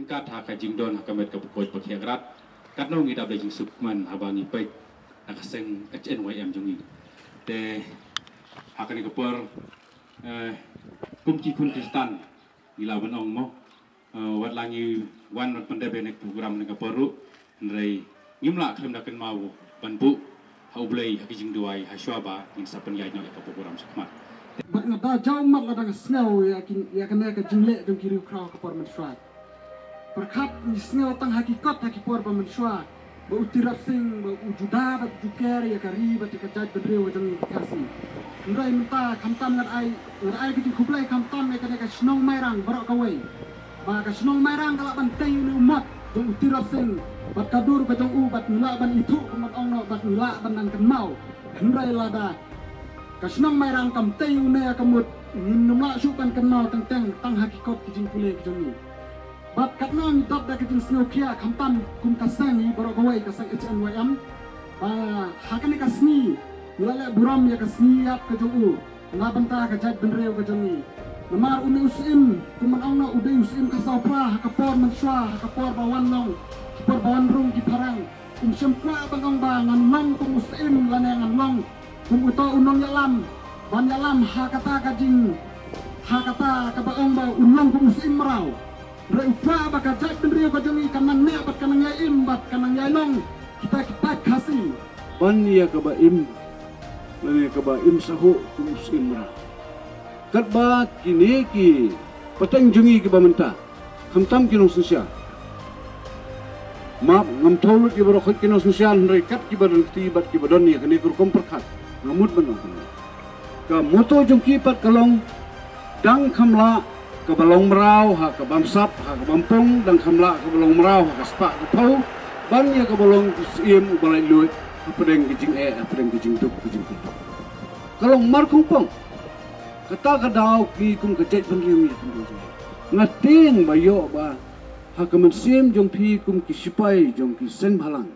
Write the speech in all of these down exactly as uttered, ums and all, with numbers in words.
Kat ha ka jingdon ha ka met ka pukot pakhiak rat. Katno ngi dap da jingsuk man haba ngi peit na ka seng H N Y M jong ngi. Te ha kane ka por, eh, kum ki khun Khristan ngi la ban ong mo. Eh, wat la ngi wan ban pyndep ïa kane ka program ne ka por ruh, hynrei ngim lah khlem da kynmaw ban buh ha U Blei ha ki jingduwai ha shuwa ba ngin sa pynïaid noh ïa ka program shakhmat. Bad nga da jaw mat lada nga sngew ïa ki, ïa kane ka jingleh jong ki riewkhraw ka por mynshuwa. Pyrkhat ngi sngew tang ha ki kot ha ki por ba mynshuwa ba u Tirot Sing ba u juda bad juker ïa ka ri bad ïa ka jaitbynriew ka jong ngi ki Khasi. Hynrei mynta khamtam ngan ai, ngan ai ka jingkhublei khamtam ïa kane ka shnong Mairang baroh kawei. Ba ka shnong Mairang ka lah ban tei une u mot jong u Tirot Sing bad ka dur ka jong u bad ngi lah ban ithuh kumba ong noh bad ngi lah ban nang kynmaw. Hynrei lada ka shnong Mairang kam tei une ka mut, ngin nym lah shuh ban kynmaw teng teng tang ha ki kot ki jingpule ki jong ngi. Bad katno ngi dap da ka jingsngewkhia khamtam kum ka seng hi baroh kawei ka seng H N Y M. Ba ha kane ka sngi ngi la leh burom ïa ka sngi ïap ka jong u na bynta ka jaitbynriew ka jong ngi. Namar une u syiem kumba ong noh u dei u syiem ka sawpra ha ka por mynshuwa ha ka por ba wan long, ha ka por ba wan rung ki phareng. Um shym kwah ban ong ba ngan long kum u syiem lane ngan long kum uto u nongïalam ban ïalam ha kata ka jing, ha kata kaba ong ba un long kum u syiem mraw. Hynrei u kwah ba ka jaitbynriew ka jong ngi kan nang neh bad kan nang ïai im bad kan nang ïai long kita ki paid Khasi. Ban ïa kaba im lane kaba im sahuh kum u syiem mraw. Katba kine ki pateng jong ngi kiba mynta, khamtam ki nongsynshar. Map ngam thew lut ïa baroh khoit ki nongsynshar, hynrei kat kiba don kti bad kiba don ïa kane ka rukom pyrkhat, nga mut ban ong kumne. Ka motto jong ki pat ka long, dang kham lah kaba long mraw ha ka bamsap ha ka bampung, dang kham lah kaba long mraw ha ka spah ka phew, ban ïa kaba long u syiem uba laitluid hapdeng ka jingeh, hapdeng ka jingduk ka jingkyrduh. Ka long markhongpong. Kata ka daw ki kum ka jaitbynriew ngi kum ka jingeh. Nga tieng ba ïoh ba ha ka mynsiem jong phi kum ki sipai jong ki seng bhalang,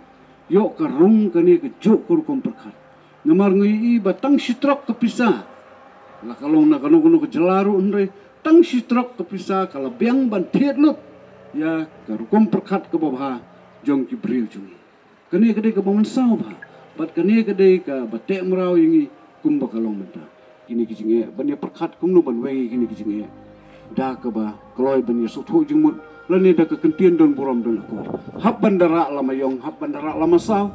ïoh ka rung kane kajuh ka rukom pyrkhat. Namar ngi ïohi ba tang shi trok ka pisa, la ka long na kano kano ka jylla ruh hynrei, tang shi trok ka pisa ka la biang ban thied lut ïa ka rukom pyrkhat kaba bha jong ki briew jong ngi. Kane ka dei kaba mynsaw bha bad kane ka dei kaba teh mraw ïa ngi kumba ka long mynta. Kine ki jingeh ban ïa pyrkhat kumno ban weng ïa kine ki jingeh da kaba kloi ban ïa sngewthuh jingmut lane da ka kyntien don burom don akor. Hap ban da rah lama ïong, hap ban da rah lama saw.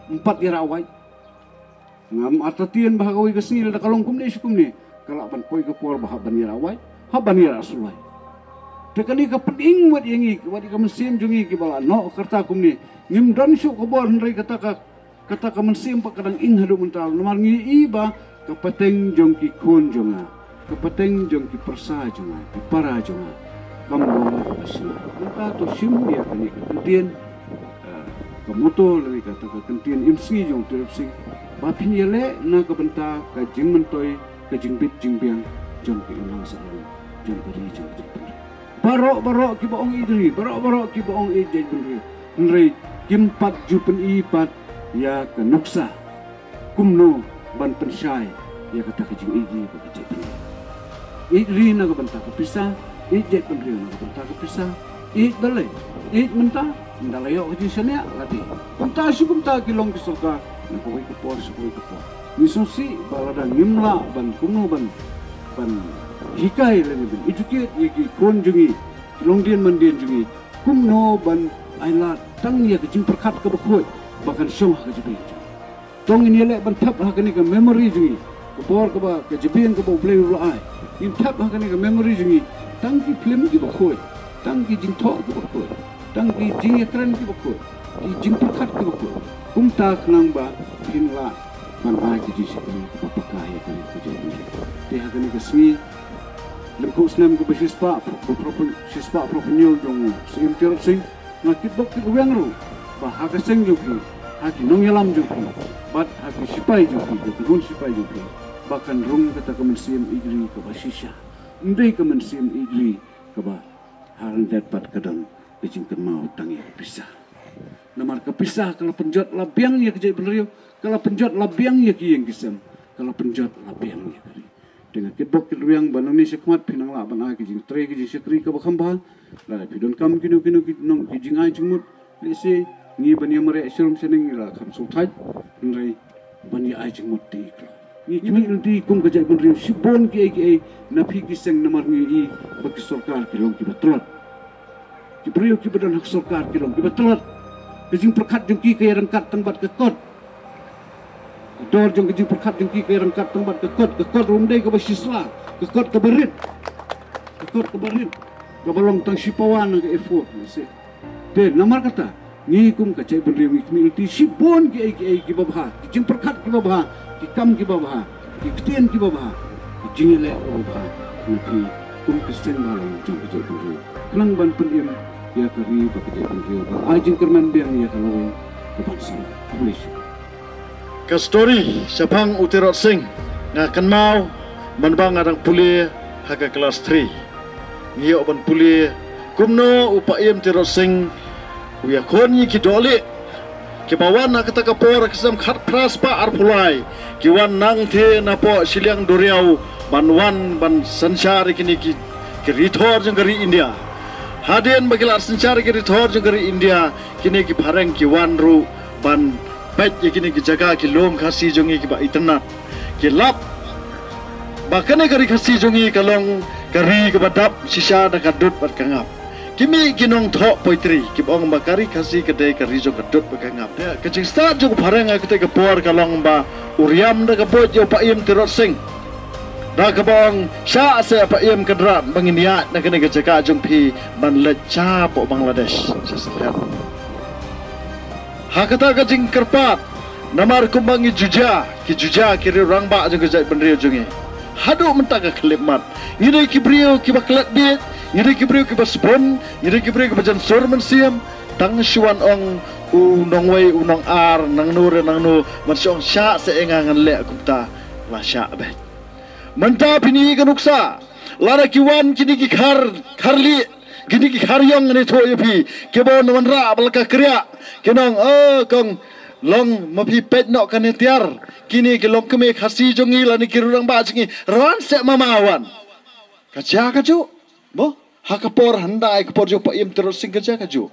Ym pat ïa rah wait. Ngam artatien ba ha kawei ka sngi lada ka long kumne shi kumne, ka lah ban poi ka por ba hap ban ïa rah wait, hap ban ïa rah suloi. Te kane ka pynim wat ïa ngi, wat ïa ka mynsiem jong ngi kiba la noh ka rta kumne. Ngim don shuh ka bor hynrei kata ka, kata ka mynsiem pat ka dang ing haduh mynta. Namar ngi ïohi ba ka pateng jong ki khun jong nga, ka pateng jong ki pyrsa jong nga, ki para jong nga, kam long kaba shai. Mynta to shim ïa kane ka kyntien, eh, ka motto lane kata ka kyntien im sngi jong u Tirot Sing, ba phin ïaleh na ka bynta ka jingmyntoi, ka jingbit jingbiang jong ka imlang sahlang jong ka ri jong ka jaitbynriew. Baroh baroh kiba ong ïeit ri, baroh baroh kiba ong ïeit jaitbynriew, hynrei kim pat ju pyni pat ïa ka nuksa kumno ban pynshai ïa kata ka jingïeit ri bad ka jaitbynriew. Ïeit ri na ka bynta ka pisa, ïeit jaitbynriew na ka bynta ka pisa, ïeit balei, ïeit mynta, ynda la ïoh ka jingshaniah la dei. Kumta shi kumta ki long ki sorkar na kawei ka por sha kawei ka por. Ngi sngewsih ba lada ngim lah ban kumno ban, ban hikai lane ban educate ïa ki khun jong ngi, ki longdien mandien jong ngi, kumno ban ailad tang ïa ka jingpyrkhat kaba khuid ba kan shong ha ka jabieng jong ngi. To ngin ïaleh ban thep ha kane ka memory jong ngi, ka bor kaba, ka jabieng kaba U Blei u la ai. Ngin thep ha kane ka memory jong ngi tang ki phlim kiba khuid, tang ki jingthoh kiba khuid, tang ki jingïakren kiba khuid, ki jingpyrkhat kiba khuid. Kumta khnang ba phin lah ban ai ka jingshakri kaba paka ïa kane ka jingïakren. Te ha kane ka sngi, lyngkhuh snem kaba shispah, kaba phraphew, shispah phraphew hynñiew jong u Syiem Tirot Sing, nga kitbok kitrwiang ruh ba ha ka seng jong phi, ha ki nongïalam jong phi bad ha ki sipai jong phi, ki kynhun sipai jong phi, ba kan rung kata ka mynsiem ïeit ri kaba shisha. Ym dei ka mynsiem ïeit ri kaba ha ryngkat pat ka don ka jingkynmaw tang ïa ka pisa. Namar ka pisa ka la pynjot la biang ïa ka jaitbynriew, ka la pynjot la biang ïa ki ïing ki sem, ka la pynjot la biang ïa ka ri. Te nga kitbok kitrwiang ba nangne shakhmat phin nang lah ban ai ki jingtrei ki jingshakri kaba kham bha. Lada phi donkam kino kino ki nong ki jingai jingmut, lehse ngi ban ïa mareh sharum shaneng ngi la kham sngewthait, hynrei ban ïa ai jingmut te ngi khlaiñ. Ngi khmih lynti kum ka jaitbynriew shibun kiei kiei na phi ki seng, namar ngi i ba ki sorkar ki long kiba tlot. Ki briew kiba don ha ka sorkar ki long kiba tlot. Ka jingpyrkhat jong ki ka ïarangkat tang bad ka kot. Ka dor jong ka jingpyrkhat jong ki ka ïarangkat tang bad ka kot. Ka kot ruh ym dei kaba shisha, ka kot kaba rit. Ka kot kaba rit, kaba long tang shipawa na ka effort, you see. Te namar kata, ngi kum ka jaitbynriew ngi khmih lynti shibun kiei kiei kiba bha, ki jingpyrkhat kiba bha, ki kam kiba bha, ki ktien kiba bha, ki jingïaleh kiba bha na phi kum ki seng balang jong ka jaitbynriew, khnang ban pynim ïa ka ri bad ka jaitbynriew, ban ai jingkyrmen biang ïa ka lawei kaban sah. Khublei shibun. Ka story shaphang u Tirot Sing nga kynmaw mynba nga dang pule ha ka class three. Ngi ïoh ban pule kumno u Paiem Tirot Sing u ïakhun ïa ki dohlieh kiba wan ha kata ka por ha ka snem khatphra spah arphew lai, ki wan nangthie napoh shiliang duriaw ban wan ban synshar ïa kine ki, ki rithor jong ka ri India. Hadien ba ki la synshar ïa ki rithor jong ka ri India, kine ki phareng ki wan ruh ban peit ïa kine ki jaka ki lum Khasi jong ngi kiba itynnat. Ki lap ba kane ka ri Khasi jong ngi ka long ka ri kaba dap shisha da ka dud bad ka ngap. Ki mih ki nongthoh poetry kiba ong ba ka ri Khasi ka dei ka ri jong ka dud bad ka ngap. Ka jingstad jong u phareng ha kata ka por ka long ba u riam da ka buit ïa u Paiem Tirot Sing, da kaba ong, "Shah seh Paiem Kynrad ba ngin ïaid na kane ka jaka jong phi ban leit shapoh Bangladesh." Ha kata ka jingkyrpad, namar kumba ngi ju jia, ki ju jia ki riew rangbah jong ka jaitbynriew jong ngi. Haduh mynta ka khyllipmat, ngi dei ki briew kiba klet bieit, ngi dei ki briew kiba sbun, ngi dei ki briew kiba jan sur mynsiem. Tang shu wan ong u nongwei u nongar nangno re nangno, man shu ong shah seh ïa nga, ngan leh kumta, la shah beit. Mynta phin ïohi ka nuksa, lada ki wan kine ki khar, khar lieh, kine ki khar ïong, ngan ïathuh ïa phi, kiba wan wanrah ba la ka kriah, ki nong, "O kong, long ma phi peit noh kane tiar, kine ki longkmie Khasi jong ngi lane ki riew rangbah jong ngi, wan seh mama wan." Ka jia kajuh. Mo, ha ka por hyndai ka por jong u Paiem Tirot Sing ka jia kajuh.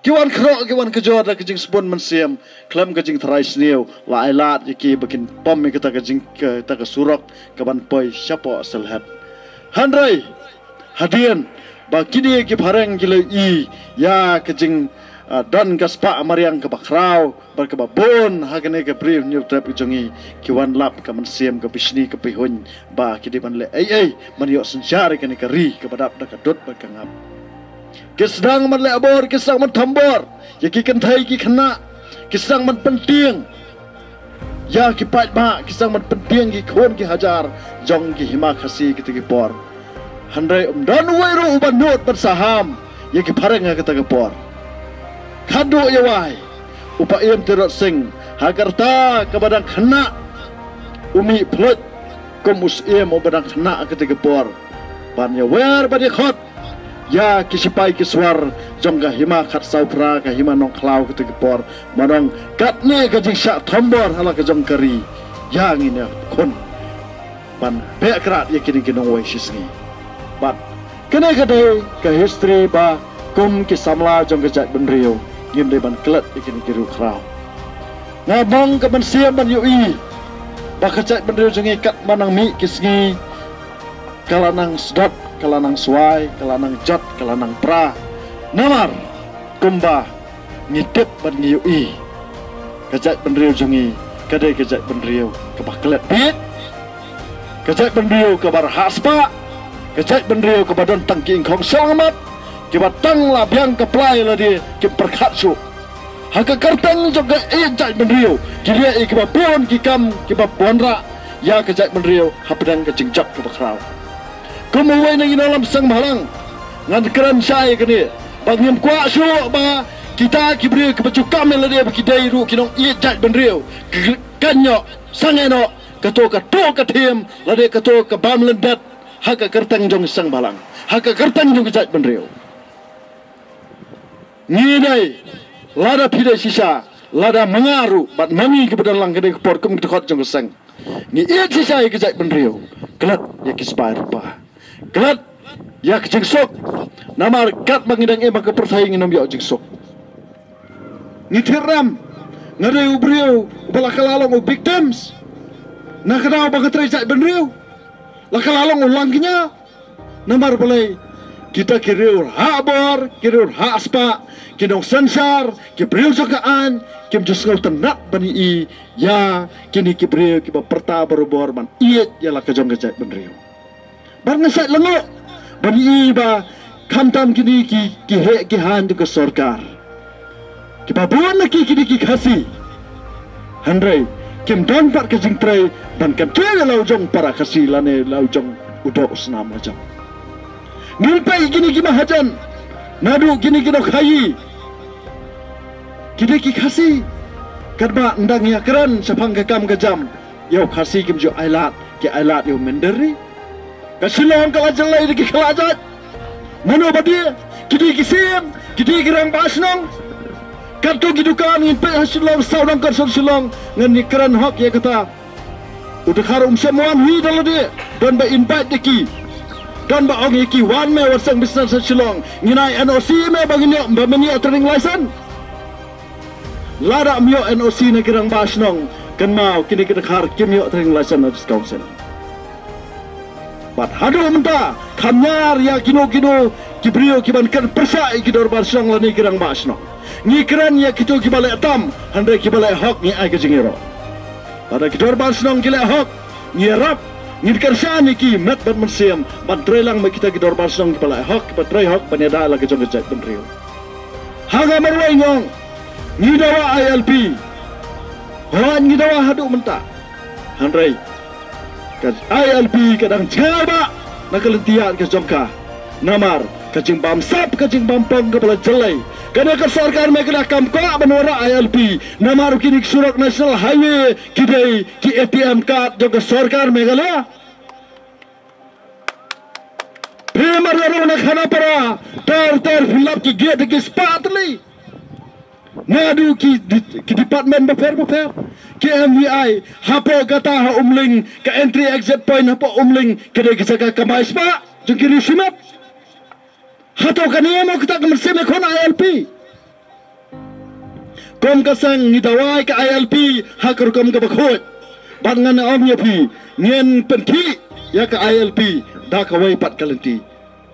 Ki wan khroh, ki wan kajor da ka jingsbun mynsiem, khlem ka jingtharai sniew, la ai lad ïa ki ba kin pom ïa kata ka jing, kata ka surok kaban poi shapoh Sylhet. Hynrei hadien ba kine ki phareng ki la ïohi ïa ka jing, ah, don ka spah mariang kaba khraw bad kaba bun ha kane ka Bri Hynñiewtrep ka jong ngi, ki wan lap ka mynsiem ka bishni ka bihuiñ ba ki dei ban leh ei ei ban ïoh synshar ïa kane ka ri kaba dap da ka dud bad ka ngap. Ki sdang ban leh bor, ki sdang ban thombor ïa ki kynthei ki khynnah, ki sdang ban pyntieng ïa ki paidbah, ki sdang ban pyntieng ki khun ki hajar jong ki hima Khasi kita ki por. Hynrei ym don uwei ruh uba nud ban saham ïa ki phareng ha kata ka por. Khadduh ïa wai, u Paiem Tirot Sing, ha ka rta kaba dang khynnah, u mih phlot kum u syiem uba dang khynnah ha kata ka por, ban ïawer ban ïakhot ïa ki shipai ki swar jong ka hima khatsaw phra, ka hima Nongkhlaw, kata ka por, ban ong, katne ka jingshah thombor ha la ka jong ka ri ïa ngin ïakhun ban beh krad ïa kine ki nongwei shisngi. Bad kane ka dei ka history ba kum ki samla jong ka jaitbynriew ngim dei ban klet ïa kine ki riewkhraw. Nga mong ka mynsiem ban ïohi ba ka jaitbynriew jong ngi katba nang mih ki sngi, ka la nang sdot, ka la nang swai, ka la nang jot, ka la nang pra. Namar kumba ngi tip bad ngi ïohi, ka jaitbynriew jong ngi ka dei ka jaitbynriew kaba klet bieit, ka jaitbynriew kaba rhah spah, ka jaitbynriew kaba don tang ki ingkhong shalngmat, kiba tang la biang ka plai lade kim pyrkhat shuh. Ha ka kyrteng jong ka ïeit jaitbynriew ki leh ïa kiba bun ki kam kiba wanrah ïa ka jaitbynriew hapdeng ka jingjot kaba khraw. Kum uwei na ki nongïalam seng bhalang, ngan kren shai ïa kane ba ngim kwah shuh ba kita ki briew kiba ju kam ïa lade ba ki dei ruh ki nongïeit jaitbynriew, ki kren noh, sangeh noh kato, kato ka thiem lade kato ka bam lyndet ha ka kyrteng jong seng bhalang, ha ka kyrteng jong ka jaitbynriew. Ngi dei, lada phi dei shisha, lada ma nga ruh bad ma ngi kiba don lang ka dei ka por kum ki dkhot jong ka seng, Ngi ïeit shisha ïa ka jaitbynriew. Klet ïa ki spah rupa. Klet ïa ka jingsuk. Namar katba ngi dang im ha ka pyrthei ngin ym ïoh jingsuk. Ngi thied ram. Nga dei u briew uba la ka la long u victims. Na ka daw ba ka trei jaitbynriew, la ka la long u langkñia. Namar balei? Kita ki riew hah bor, ki riew hah spah, ki nongsynshar, ki briew jong ka aiñ, kim ju sngewtynnat ban ïohi ïa kine ki briew kiba pyrta barabor ban ïeit ïa la ka jong ka jaitbynriew. Bad nga shait lyngngoh ban ïohi ba khamtam kine ki, ki heh ki haiñ jong ka sorkar, kiba bun na ki, kine ki Khasi, hynrei kim don pat ka jingtrei ban kyntiew ïa la u jong para Khasi lane la u jong u doh u snam la jong. Ngin peit kine ki mahajan, naduh kine ki nongkhaii, kine ki Khasi, katba ynda ngi ïakren shaphang ka kam ka jam, ïa u Khasi kim ju ailad, ki ailad ïa u mynder ri. Ka Shillong ka la jlei da ki khlajait. Mano ba die? Ki die ki siem, ki die ki rangbah shnong. Katto ki dukan ngin peit ha Shillong, saw dang kor sor Shillong, ngan ïakren hok ïa kata. U dkhar um shym wan hi da lade, don ba invite da ki. Don ba ong ïa ki, wan me wan seng business ha Shillong. Ngin ai N O C me ba ngin ïoh, ba men ïoh trading license. Lada ym ïoh N O C na ki rangbah shnong, kynmaw kine ki dkhar kim ïoh trading license na District Council. Bad haduh mynta kham ñiar ïa kino kino ki briew ki ban kren pyrshah ïa ki dorbar shnong lane ki rangbah shnong. Ngi kren ïa kito kiba leh tam, hynrei kiba leh hok ngi ai ka jingïaroh. Lada ki dorbar shnong ki leh hok, ngi ïarap, ngin kyrshan ïa ki met bad mynsiem ban trei lang bad kita ki dorbar shnong kiba leh hok, kiba trei hok ban ïada la ka jong ka jaitbynriew. Ha nga marwei nga ong, ngi dawa I L P. Hooid, ngi dawa haduh mynta. Hynrei ka I L P ka dang jngai bha na ka lynti ïaid ka jong ka. Namar ka jingbamsap, ka jingbam pong kaba la jlei. Kane ka sorkar Meghalaya kam kwah ban wanrah I L P. Namar kine ki surok National Highway ki dei ki A T M card jong ka sorkar Meghalaya. Phi mar ruh na Khanapara, ter ter phi lap ki gate ki spah tylli. Naduh ki di-, ki department bapher bapher, ki M V I, hapoh kata ha Umling, ka entry exit point hapoh Umling, ka dei ka jaka kamai spah jong ki riew shimet. Hato kane mo kata ka mynsiem ïakhun I L P? Kum ka seng ngi dawa ïa ka I L P ha ka rukom kaba khuid. Bad ngan ong ïa phi, ngin pynkhih ïa ka I L P da kawei pat ka lynti.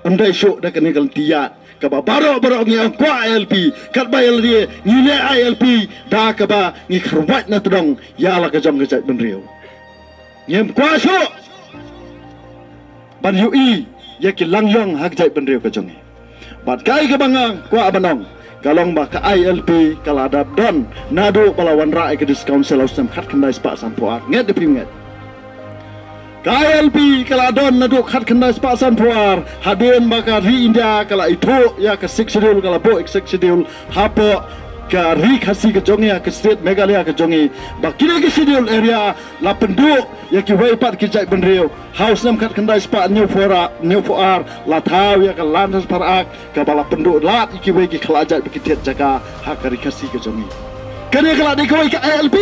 Ym dei shuh da kane ka lynti ïaid kaba baroh baroh ngi ong kwah I L P. Katba ïa lade ngi leh I L P da kaba ngi kyrwat na tdong ïa la ka jong ka jaitbynriew. Ngim kwah shuh ban ïohi ïa ki langïong ha ka jaitbynriew ka jong ngi. Bad kaei kaba nga kwah ban ong ka long ba ka I L P ka la dap don naduh ba la wanrah ïa ka District Council ha u snem khatkhyndai spah sanphew ar. Ngeit da phi ngeit? Ka I L P ka la don naduh khatkhyndai spah sanphew ar, hadien ba ka ri India ka la ithuh ïa ka Sixth Schedule, ka la buh ïa ka Sixth Schedule hapoh ka ri Khasi ka jong ngi, ha ka state Meghalaya ka jong ngi, ba kine ki schedule area la pynduh ïa kiwei pat ki jaitbynriew. Ha u snem khatkhyndai spah hynñiewphew ar, hynñiewphew ar, la thaw ïa ka Land Transfer Act kaba la pynduh lad ïa kiwei ki khlajait ba ki thied jaka ha ka ri Khasi ka jong ngi. Kane ka la dei kawei ka I L P.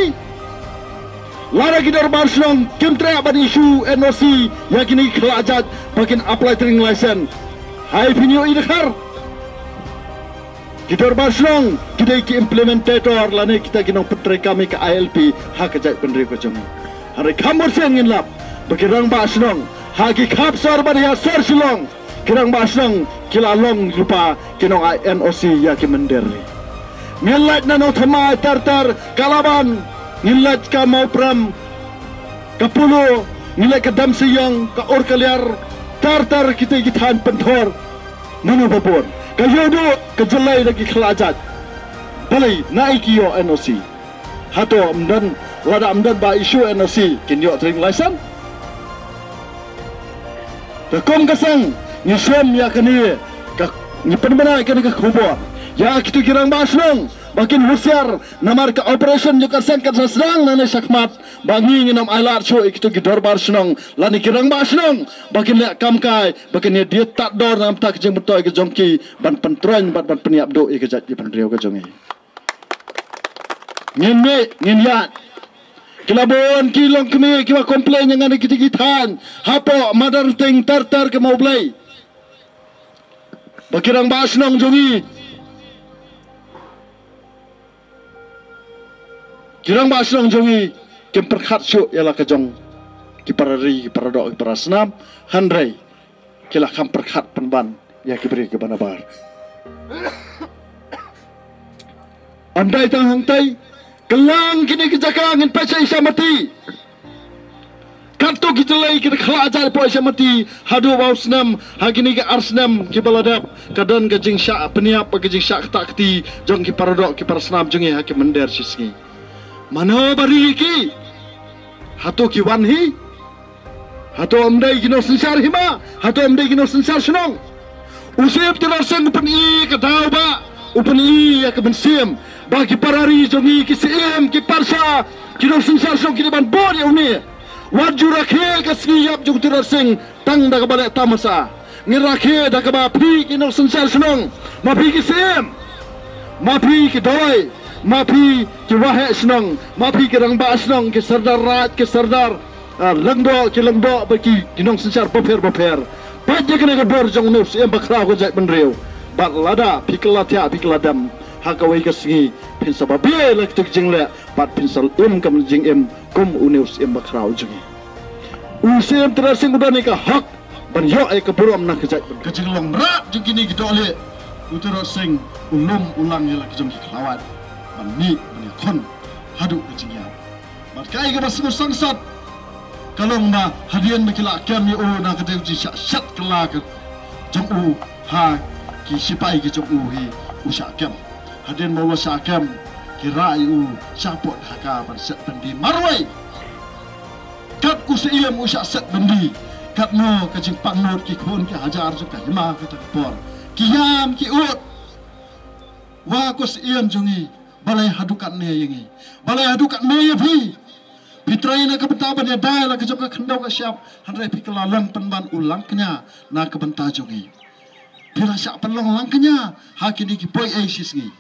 Lada ki dorbar shnong kim treh ban issue N O C ïa kine ki khlajait ba kin apply trading license, hai phin ïohi dkhar. Ki dorbar shnong ki dei ki implementator lane kita ki nongpyntreikam ïa ka I L P ha ka jaitbynriew ka jong ngi. Hynrei kham bunsien ngin lap ba ki rangbah shnong ha ki khap sor bad ha sor Shillong, ki rangbah shnong ki la long lypa ki nong ai N O C ïa ki mynder ri. Ngin leit na Nongthymmai ter ter, Kalaban, ngin leit ka Mawprem, ka Polo, ngin leit ka Damseiong, ka Urkaliar, ter ter kita ki thaiñ pynthor. Mano ba bun? Ka ïoh duh ka jyllei da ki khlajait. Balei naei ki ïoh N O C? Hato ym don, lada ym don ba issue N O C kin ïoh trading license? Te kum ka seng ngi shem ïa kane ka, ngi pynbna ïa kane ka khubor ïa kito ki rangbah shnong ba kin husiar, namar ka operation jong ka seng kan sa sdang nangne shakhmat, ba ngi ngin ym ailad shuh ïa kito ki dorbar shnong lane ki rangbah shnong ba kin leh kam kai, ba kin ïa die tad dor na ka bynta ka jingmyntoi ka jong ki ban pyntroiñ bad ban pynïap duh ïa ka jaitbynriew ka jong ngi. Ngin mih, ngin ïaid. Ki la bun ki longkmie kiba complain ïa nga na kita ki thaiñ hapoh Madarting ter ter ka Mawblei. Ba ki rangbah shnong jong ngi, ki rangbah shnong jong ngi kim pyrkhat shuh ïa la ka jong ki para ri, ki para doh, ki para snam, hynrei ki la kham pyrkhat pynban ïa ki briew kiba nabar. Ym dei tang hangtei, kylleng kine ki jaka ngin peit sha Isamati. Katto ki jlei ki da khlad jait hapoh Isamati, haduh ba u snem, ha kine ki ar snem kiba la dep, ka don ka jingshah pynïap, ka jingshah kata kti jong ki para doh, ki para snam jong ngi ha ki mynder shisngi. Mano ba ri ki? Hato ki wan hi? Hato ym dei ki nongsynshar hima? Hato ym dei ki nongsynshar shnong? U Syiem Tirot Sing u pyni ka daw ba, u pyni ïa ka mynsiem ba ki para ri jong ngi, ki syiem, ki parsha, ki nongsynshar shnong ki dei ban bud ïa une. Wat ju rakhe ka sngi ïap jong u Tirot Sing tang da kaba leh tamasa. Ngin rakhe da kaba phi ki nongsynshar shnong, ma phi ki syiem, ma phi ki dawai, ma phi ki waheh shnong, ma phi ki rangbah shnong, ki sordar raid, ki sordar, ah, lyngdoh, ki lyngdoh, bad ki, ki nongsynshar bapher bapher. Peit ïa kane ka bor jong une u Syiem bakhraw ka jaitbynriew. Bad lada phi kylla thiah, phi kylla dem, ha kawei ka sngi phin sa babe la kito ki jingleh, bad phin sa im ka jingim kum une u Syiem bakhraw jong ngi. U Syiem Tirot Sing u don ïa ka hok ban ïoh ïa ka burom na ka jaitbynriew. Ka jinglong mrad jong kine ki dohlieh, u Tirot Sing u lum u lang ïa la ka jong ki khlawait ban mih ban ïakhun haduh ka jingïap. Bad kaei kaba sngewsih sangsot ka long ba hadien ba ki la kem ïa u na ka dei ka jingshah shet kylla ka jong u ha ki shipai ki jong u hi u shah kem. Hadien ba u la shah kem, ki rah ïa u shapoh Dhaka ban set byndi marwei. Kat u Syiem u shah set byndi, katno ka jingpangnud ki khun ki hajar jong ka hima kata ka por. Ki ïam ki ud. Wa ko Syiem jong ngi, balei haduh katne ïa ngi? Balei haduh katne ïa phi? Phi trei na ka bynta ban ïada ïa la ka jong ka khyndew ka shyiap, hynrei phi kylla long pynban u langkñia na ka bynta jong ngi. Phi la shah pynlong langkñia ha kine ki poi ei shisngi.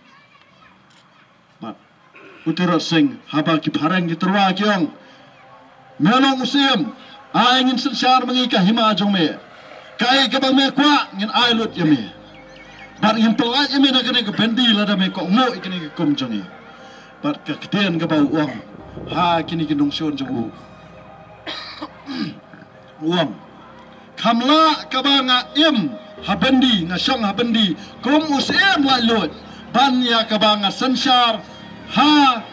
Bad u Tirot Sing, haba ki phareng ki tyrwa ki ong, me long u Syiem, ai ngin synshar ma ngi ka hima jong me. Kaei kaba me kwah ngin ai lut ïa me. Bad ngin pyllait ïa me na kane ka byndi lada me kohnguh ïa kine ki kum jong ngi. Bad ka ktien kaba u ong ha kine ki nongshun jong u, u ong, kham lah kaba nga im ha byndi, nga shong ha byndi kum u Syiem laitluid, ban ïa kaba nga synshar ha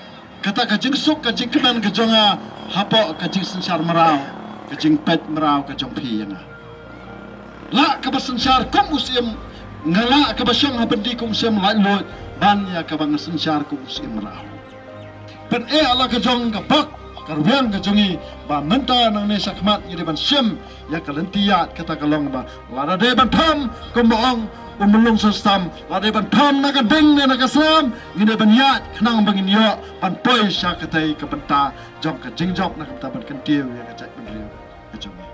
kata ka jingsuk ka jingkmen ka jong nga hapoh ka jingsynshar mraw, ka jingpeit mraw ka jong phi ïa nga. Lah kaba synshar kum u Syiem, nga lah kaba shong ha byndi kum u Syiem laitluid, ban ïa kaba nga synshar kum u Syiem mraw. Pyneh la ka jong ka bok ka rwiang ka jong ngi, ba mynta nangne shakhmat ngi dei ban shim ïa ka lynti ïaid kata ka long ba lada dei ban tham kumba ong u Myllung Sostam, lada dei ban tham na ka ding ne na ka snam, ngi dei ban ïaid khnang ba ngin ïoh ban poi sha katei ka bynta jong ka jingjop na ka bynta ban kyntiew ïa ka jaitbynriew ka jong ngi.